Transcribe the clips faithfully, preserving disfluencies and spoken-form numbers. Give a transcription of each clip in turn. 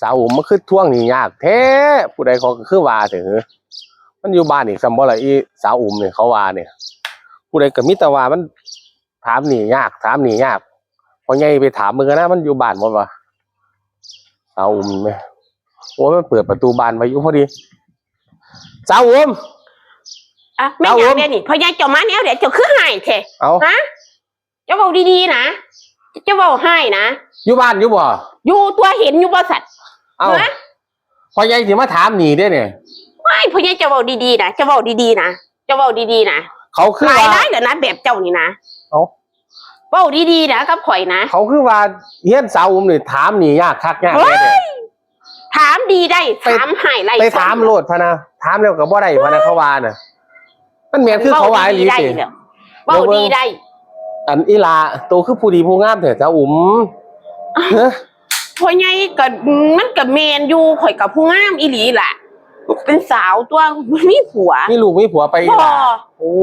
สาวอุ๋มมันคือทวงหนี้ยากแท้ ผู้ใดเขาก็คือว่าเถอะ มันอยู่บ้านอีกซ้ำบ่ล่ะ อีสาวอุ๋มนี่เขาว่าเนี่ย ผู้ใดก็มีแต่ว่ามันถามหนี้ยาก ถามหนี้ยาก พ่อใหญ่ไปถามมึงนะ มันอยู่บ้านบ่วะ สาวอุ๋มแม่ โอ้ย มันเปิดประตูบ้านไว้อยู่พอดี สาวอุ๋ม อ่ะแม่นหยังเด้นี่ พ่อใหญ่เจ้ามาแนวใด เจ้าคือฮ้ายแท้ เอ้า ฮะ เจ้าเว้าดีๆนะ เจ้าเว้าฮ้ายนะ อยู่บ้านอยู่บ่ อยู่ตัว เห็นอยู่บ่สัตว์ เอ้า ฮะ พ่อใหญ่สิมาถามหนี้เด้เนี่ย ว้าย พ่อใหญ่เจ้าเว้าดีๆนะ เจ้าเว้าดีๆนะ เจ้าเว้าดีๆนะ เขาคือ หลาย ว่า หลายแล้วนะ แบบเจ้านี่นะ เอ้า เว้าดีๆนะกับข่อยนะ เขาคือว่า เฮียนสาวอุ๋มนี่ถามหนี้ยากคักยากแน่เด้ เฮ้ย ถามดีได้ ไป ถามฮ้ายไล่ ไปถามโลดพะนะ ถามแล้วก็บ่ได้พะนะ เขาว่าน่ะ มันแม่นคือเขาว่าอีหลีติ เว้าดีได้ อันอีหล่า โตคือผู้ดีผู้งามแท้ สาวอุ๋ม ฮะ พ่อใหญ่ก็ มันก็แม่นอยู่ ข่อยก็ผู้งามอีหลีล่ะ เป็นสาวตัว มีผัว มีลูกมีผัวไปอีหล่า บ่ โอ้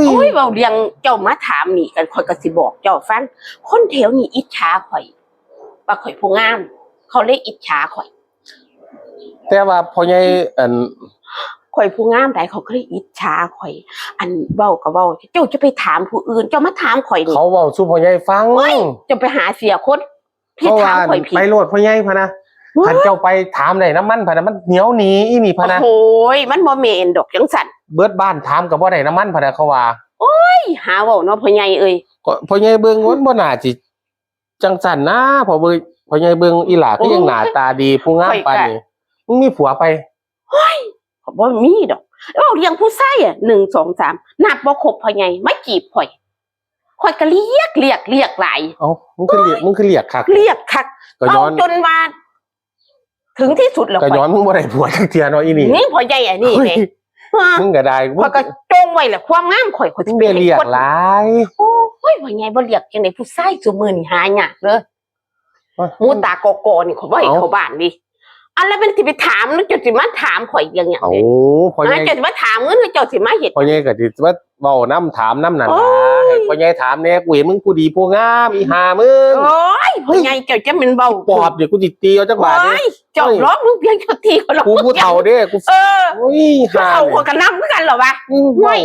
ย โอ้ย เว้าเรื่องเจ้ามาถามหนี้กัน ข่อยก็สิบอกเจ้าฟัง คนแถวนี้อิจฉาข่อย ว่าข่อยผู้งาม เขาเลยอิจฉาข่อย แต่ว่าพ่อใหญ่ อัน ข่อยผู้งามใด เขาก็เลยอิจฉาข่อย อันเว้าก็เว้า เจ้าจะไปถามผู้อื่น เจ้ามาถามข่อยนี่ เขาเว้าสู่พ่อใหญ่ฟัง โอ้ย เจ้าไปหาเสียคน ที่ถามข่อยผิด ไปโลดพ่อใหญ่พะนะ โอ้ย คันเจ้าไปถามได้นำมันพะนะ มันเหนียวหนีอีนี่พะนะ โอ้ย มันบ่แม่นดอกจังซั่น เบิดบ้านถามก็บ่ได้นำมันพะนะ เขาว่า โอ้ย หาเว้าเนาะพ่อใหญ่เอ้ย ก็พ่อใหญ่เบิ่งมันบ่น่าสิจังซั่นนะ พ่อเบิ่ง พ่อใหญ่เบิ่งอีหล่าคือยังหน้าตาดี ผู้งามปานนี้ มึงมีผัวไป โอ้ย ข่อยบ่มีดอก เว้าเรื่องผู้ชายอะ หนึ่ง สอง สาม นับบ่ครบพ่อใหญ่ มาจีบข่อย ข่อยก็เรียก เรียก เรียกหลาย เอ้า มึงคือเรียก มึงคือเรียกคัก เรียกคัก ก็ย้อน เอาจนว่า ถึงที่สุดแล้ว ก็ย้อน ข่อย มึงบ่ได้ผัวจักเทื่อเนาะอีนี่ นี่พ่อใหญ่อันนี้ เฮ้ย แหม ฮะ มึงก็ได้ มึง ข่อยก็จงไว้แหละ ความงามข่อย ข่อยสิ มึง ไป อย่าเรียก ให้คน หลาย โอ้ย พ่อใหญ่บ่เรียกจังได๋ ผู้ชายซุมื้อนี้หายากเด้อ ฮะ หมูตากอกๆนี่ ข่อยบ่ให้ เอ้า เข้าบ้านดิ อันแล้วมันสิไปถาม แล้วเจ้าสิมาถามข่อยอย่างหยัง เอ้า เด้ พ่อใหญ่ เจ้าสิมาถามเงิน แล้วเจ้าสิมาเฮ็ด พ่อใหญ่ก็สิมา เว้านำถามนำนั่นล่ะ โอ้ย ให้พ่อใหญ่ถามแหน่ กูเห็นมึงผู้ดีผู้งาม อีห่ามึง โอ้ย พ่อใหญ่เจ้าจะแม่นเว้า ปอบเดี๋ยวกูสิตีเอาจักบาทเด้ โอ้ย เจ้า เฮ้ย ร้องมึงเพียงเจ้าตีก็ร้อง กูผู้เฒ่าเด้ กู เออ โอ้ย ผู้เฒ่า ห่าเนี่ย ก็นำคือกันเหรอวะ อืม โอ้ย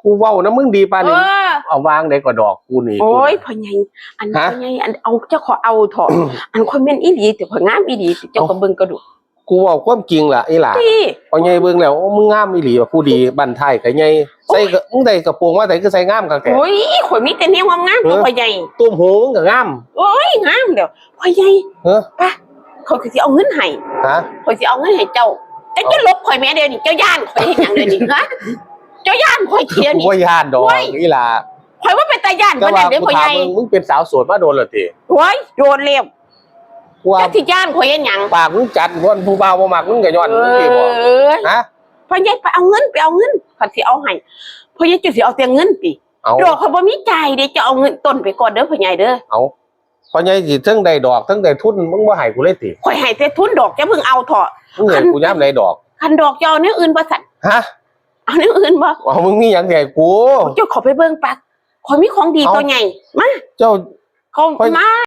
กูเว้านำมึงดีปานนี้ เออ เอาวางได้ก็ดอกกูนี่ โอ้ย กู พ่อใหญ่ อัน ฮะ พ่อใหญ่ อัน เอาเจ้าขอเอาเถาะ อันข่อยแม่นอีหลี แต่ข่อยงามอีหลี แต่เจ้า เอ้า ก็เบิ่งกระดูก กูเว้าความจริงล่ะอีหล่า ติ พ่อใหญ่เบิ่งแล้ว โอ้ มึงงามอีหลีว่ะ ผู้ดี บั้นท้ายก็ใหญ่ ใส่กะ โอ้ย มึงได้กระโปรงมาใส่คือใส่งามคักแท้ โอ้ย ข่อยมีแต่แนวงามๆ เออ ตัวพ่อใหญ่ ตุ้มหูมึงก็งาม โอ้ย งามเด้อ พ่อใหญ่ เออ ไป ข่อยก็สิเอาเงินให้ ฮะ ข่อยสิเอาเงินให้เจ้า แต่เจ้า เอ้า หลบข่อยแหมเดี๋ยวนี้ เจ้าย้านข่อยเฮ็ดหยังเดี๋ยวนี้ ฮะ เจ้าย้านข่อยเดี๋ยวนี้ กูบ่ย้านดอก โอ้ย อีหล่า ข่อยว่าเป็นตาย้าน แต่ ปานว่า นั้นเด้ กู พ่อให ถาม ญ่ มึง มึงเป็นสาวโสดมาโดนแล้วติ โอ้ย โดนแล้ว ว่า เจ้าสิย้านข่อยเฮ็ดหยัง ปากมึงจัด ย้อนผู้บ่าวบ่มักมึงก็ย้อน เออ มึงสิบอก ฮะ พ่อใหญ่ไปเอาเงิน ไปเอาเงิน ข่อยสิเอาให้ พ่อใหญ่เจ้าสิเอาแต่เงินติ เอา ดอกข่อยบ่มีจ่ายเด้ เจ้าเอาเงินต้นไปก่อนเด้อ พ่อใหญ่เด้อ เอา พ่อใหญ่สิเทิงได้ดอก เทิงได้ทุน มึงบ่ให้กูเลยติ ข่อยให้แต่ทุนดอก เจ้าเพิ่งเอาเถาะ มึงให้ คัน กูยามใดดอก คันดอกเจ้าเอาแนวอื่นบ่สั่น ฮะ เอาแนวอื่นบ่ เอา มึงมีหยังสิให้กู เจ้าขอไปเบิ่งปัก ข่อยมีของดี เอ้า ตัวใหญ่ มา เจ้า เขา ข่อย มา